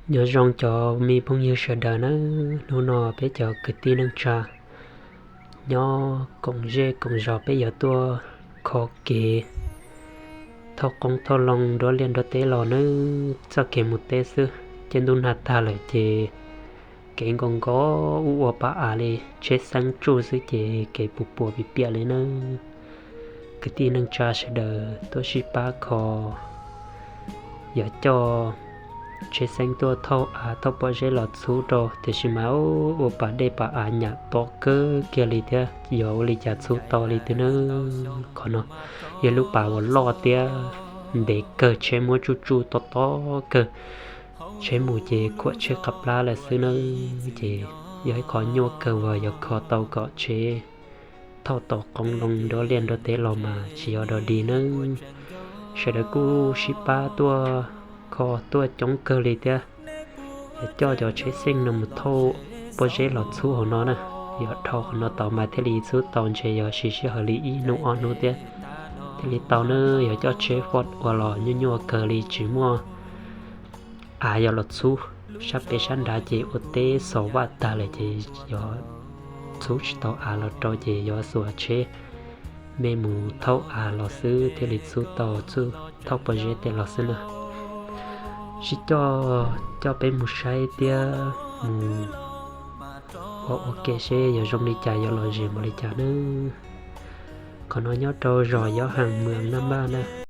Nyob zoo cov me phooj ywg sawv daws nawb, hnub no peb cov kwv tij neej tsa nyob koom zej koom zos peb yuav tuaj kho kev thauj qoob thauj loo nruab liaj nruab teb los nawb. Txoj kev mus teb xwb, ces ntuj nag tag lawm ces kev nkaus nkaus ua ua pas av li, tsheb xeeb tsuj xwb ces kev puas puas piam piam li nawb. Kwv tij neej tsa sawv daws tuaj sib pab kho, yuav coj tsheb xeeb tuaj thauj av thauj pob zeb los txhub rau, tiam sis mas ua pas dej pas av nyam tom kawg kiag li thiab, yuav ua li cas txhub tau li twg nawb. Qhov no yog lub pas uas loj thiab ntev kawg, tsheb muab tsuj tsuj tob tob kawg, tsheb mus ces khuam tsheb qab plab lawm xwb nawb. Ces yog ib qho nyuaj kawg uas yuav kho tau kom tsheb thauj tau qoob loo nruab liaj nruab teb los mas tsis yog dog dig nawb. Sawv daws kuj sib pab tuaj kho tuaj coob kawg li thiab. Yuav coj cov tsheb xeeb no mus thauj pob zeb los txhub hauv no na. Yog dhau qhov no tau mas thiaj li txhub tau, ntshe yuav siv sij hawm li ib hnub ob hnub thiab thiaj li tau nawb. Yog coj tsheb foj ua los nyuaj nyuaj kawg li, tsis muaj av yuav los txhub. Sab pem sab nrad ces ua teb xov vaj tag lawm ces yuav txhub tsis tau av los rau ces yuav xuas tsheb me mus thauj av los xwb thiaj li txhub tau, txhub thauj pob zeb tej los xwb na. Sib coj, coj peb mus saib thiab mus ua ua ke seb yuav zoo li cas, yuav lom zem npaum li cas nawb. Qhov no nyob rau zos Yob Haas, Mws Naj Npaj na.